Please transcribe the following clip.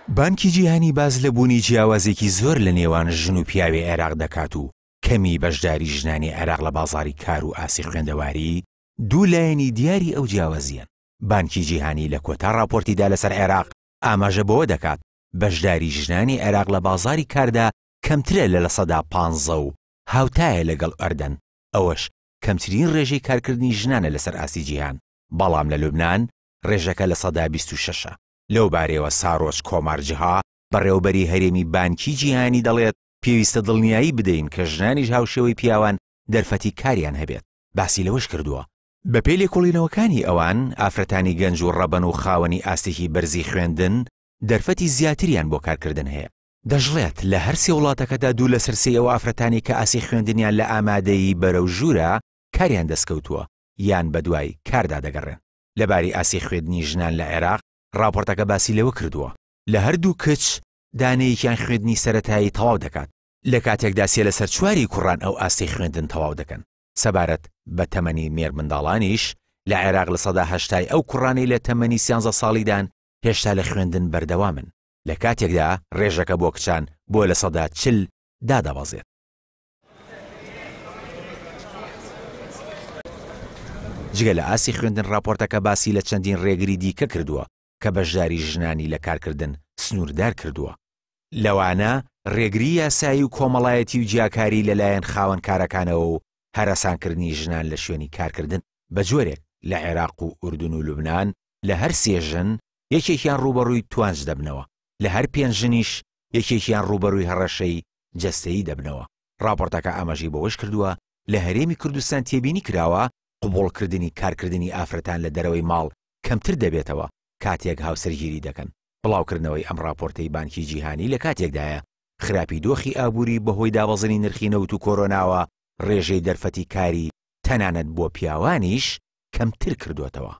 بانکی جیهانی باس لە بوونی جیاوازێکی زۆر لە نێوان ژن و پیاوی عێراق دەکات و کەمی بەشداری ژنانی عێراق لە بازاڕی کار و ئاستی خوێندەواری دوو لایەنی دیاری ئەو جیاوازییەن. بانکی جیهانی لە کۆتا ڕاپۆرتیدا لەسەر عێراق ئاماژە بەوە دەکات، بەشداری ژنانی عێراق لە بازاڕی کاردا کەمترە لە 15% و هاوتایە لەگەڵ ئەردەن، ئەوەش کەمترین ڕێژەی کارکردنی ژنانە لەسەر ئاستی جیهان، بەڵام لە لوبنان ڕێژەکە 26% ە. لەوبارەیەوە سارۆج کۆمار جها، بەڕێوەبەری هەرێمی بانکی جیهانی دەڵێت، پێویستە دڵنیایی بدەین کە ژنانیش هاوشێوەی پیاوان دەرفەتی کاریان هەبێت. باسی لەوەش کردووە، بەپێی لێکۆڵینەوەکانی ئەوان، ئافرەتانی گەنج و ڕەبەن و خاوەنی ئاستێکی بەرزی خوێندن دەرفەتی زیاتریان بۆ کارکردن هەیە. دەشڵێت، لە هەرسێ وڵاتەکەدا دوو لەسەر سێی ئەو ئافرەتانەی کە ئاستی خوێندنیان لە ئامادەیی بەرەو ژوورە کاریان دەستکەوتووە یان بەدوای کاردا دەگەڕێن. لەبارەی ئاستی خوێندنی ژنان لە عێراق، ڕاپۆرتەکە باسی لەوە کردووە، لە هەردوو کچ دانەیەکیان خوێندنی سەرەتایی تەواو دەکات، لە کاتێکدا سێ لەسەر چواری کوڕان ئەو ئاستەی خوێندن تەواو دەکەن. سەبارەت بە تەمەنی مێرمنداڵانیش، لە عێراق 80% ی ئەو کوڕانەی لە تەمەنی سیانزە ساڵیدان هێشتا لە خوێندن بەردەوامن، لە کاتێکدا ڕێژەکە بۆ کچان بۆ 40% دادەبەزێت. جگە لە ئاستی خوێندن ڕاپۆرتەکە باسی لە چەندین ڕێگری دیکە کردووە کە بەشداری ژنانی لە کارکردن سنووردار کردووە، لەوانە ڕێگری یاسایی و کۆمەڵایەتی و جیاکاری لەلایەن خاوەن کارەکانەوە و هەرەسانکردنی ژنان لە شوێنی کارکردن، بە جۆرێک لە عێراق و ئوردن و لوبنان لە هەر سێ ژن یەکێکیان ڕووبەڕووی توانج دەبنەوە، لە هەر پێنج ژنیش یەکێکیان ڕووبەرووی هەڕەشەی جەستەیی دەبنەوە. ڕاپۆرتەکە ئاماژەی بەوەش کردووە، لە هەرێمی کوردستان تێبینی کراوە قبوڵکردنی کارکردنی ئافرەتان لە دەرەوەی ماڵ کەمتر دەبێتەوە کاتێک هاوسەرگیری دەکەن. بڵاوکردنەوەی ئەم ڕاپۆرتەی بانکی جیهانی لە کاتێکدایە، خراپی دۆخی ئابووری بەهۆی دابەزینی نرخی نەوت و کۆرۆناوە ڕێژەی دەرفەتی کاری تەنانەت بۆ پیاوانیش کەمتر کردۆتەوە.